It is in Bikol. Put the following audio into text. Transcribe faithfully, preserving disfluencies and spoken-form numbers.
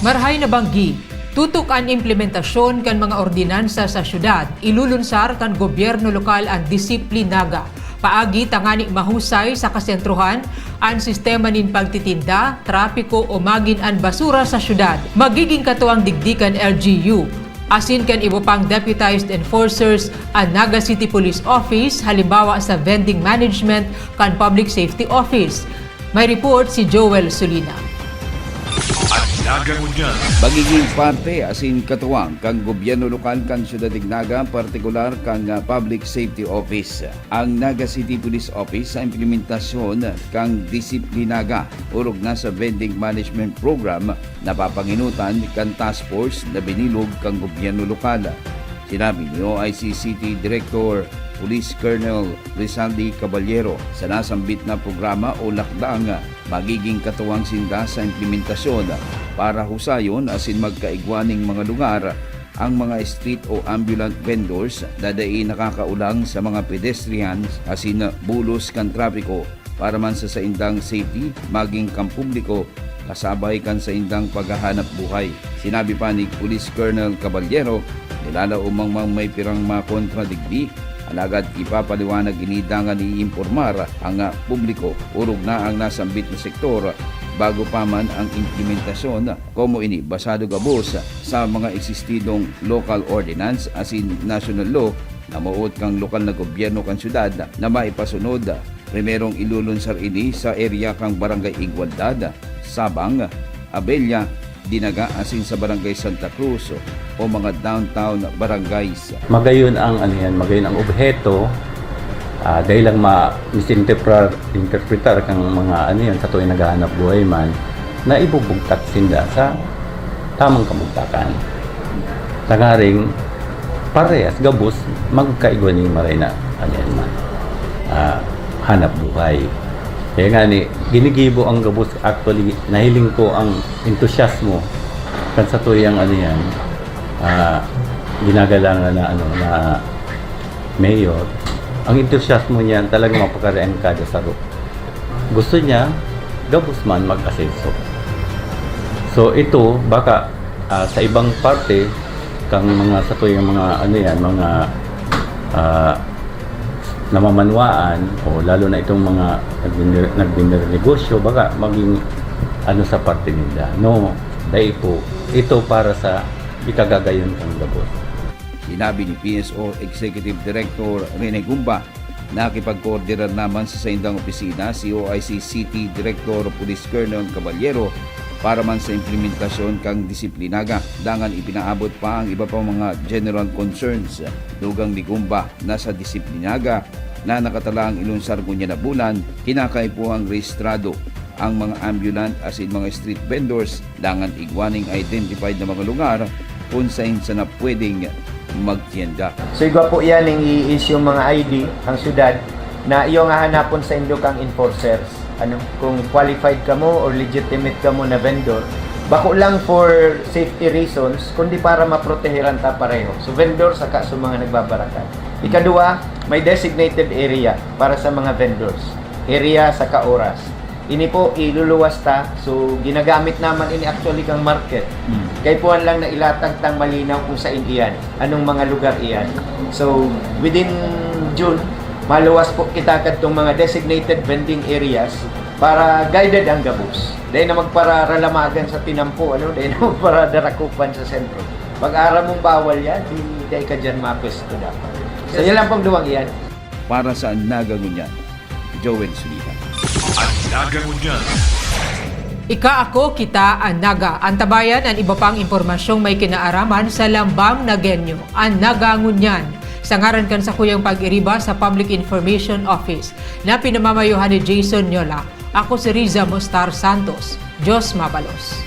Marahay na banggi, tutok an implementasyon kan mga ordinansa sa syudad, ilulunsar kan gobyerno lokal an Disiplinaga, paagi tangani mahusay sa kasentrohan an sistema nin pagtitinda, trapiko o magin an basura sa syudad. Magiging katuwang digdi kan L G U, asin kan iba pang deputized enforcers an Naga City Police Office, halimbawa sa vending management kan Public Safety Office. May report si Joel Solina. An Naga Ngunyan. Magiging parte asin katuwang kan gobyerno lokal kan Syudad nin Naga, partikular kan ah, Public Safety Office. Ang Naga City Police Office sa implementasyon kan Disiplinaga, orog na sa vending management program, napapanginutan kan task force na binilog kan gobyerno lokal. Sinabi ni O I C City Director Police Colonel Rizaldi Caballero, sa nasambit na programa o lakdang, magiging katuwang sinda sa implementasyon para husayon asin magkaigwa nin mga lugar ang mga street o ambulant vendors na dai nakakaulang sa mga pedestrians asin bulos kan trapiko para man sa saindang safety, maging kan publiko kasabay kan saindang paghahanap buhay. Sinabi pa ni Police Colonel Caballero, nilalaom man may pirang mga kontra digdi, alagad ipapaliwanag ini dangan iinpormar ang ah, publiko orog na ang nasambit na sektor bago pa man ang implementasyon. Komo ini basado gabos sa mga eksistidong local ordinance asin national law na moot kang lokal na gobyerno kan syudad na maipasunod. Primerong ilulunsar ini sa area kan Barangay Igualdad, Sabang, Abella, Dinaga asin sa Barangay Santa Cruz o mga downtown barangays. Magayon ang ano yan, magayon ang obheto, ah, dahil lang ma-misinterpretar interpretar kang mga ano yan, sa tuwing naghahanap buhay man, na ibubugtak sinda sa tamang kabugtakan. Tangaring parehas, gabos, magkaigwa ning maray na, ano yan man, ah, hanap buhay. Kaya nga ni, ginigibo ang gabos, actually, nahiling ko ang entusiasmo kan sa tuyang ano yan, ah, ginagalangan na ano, na mayor. Ang entusiasmo niya talagang mapakarian kada saro. Gusto niya, gabos man mag-asenso. So ito, baka ah, sa ibang parte, kang mga sa tuyang mga ano yan, mga ah, namamanwaan o lalo na itong mga nagbinir- nagbinir negosyo, baka maging ano sa parte nila. No, dai po. Ito para sa ikagagayon kang gabos. Sinabi ni P S O Executive Director Rene Gumba, nakipagkoordinar naman sa saindang opisina si O I C City Director Police Colonel Caballero para man sa implementasyon kang disiplinaga. Dangan ipinaabot pa ang iba pang mga general concerns. Dugang ni Gumba na sa disiplinaga na nakatalang ilunsar ngunyan na bulan, kinakaipuhang rehistrado ang mga ambulant asin mga street vendors, dangan igwa ning identified na mga lugar kun saen sana pwedeng magtienda. So, igwa po iyan ning i-issue mga I D ang syudad na iyo ang hahanapon sa indo kang enforcers. Ano, kung qualified kamo or legitimate kamo na vendor, bako lang for safety reasons, kundi para maproteheran ta pareho. So, vendor saka sa mga nagbabarakan. Ikaduwa, may designated area para sa mga vendors. Area saka oras. Ini po, iluluwas ta. So, ginagamit naman ini actually kang market. Mm. Kaipuhan lang na ilatag tang malinaw kung sain iyan, anong mga lugar iyan. So, within June, maluwas po kita kadtong mga designated vending areas para guided ang gabos. Dahil na magpararalamagan sa tinampo, ano? Dahil na magparadarakupan sa sentro. Pag aram mong bawal yan, di, di ka dyan mapwesto dapat. So, yan lang pong duwang iyan. Para sa Naga Ngunyan, Joel Sulita. An Naga Ngunyan. Ika, ako, kita, an Naga. Antabayan an iba pang impormasyong may kinaaraman sa Lambang Nagenyo, an Naga Ngunyan. Sa ngaran kan sakuyang pag-iriba sa Public Information Office na pinamamayohan ni Jason Nyola, ako si Riza Mostar Santos. Diyos mabalos.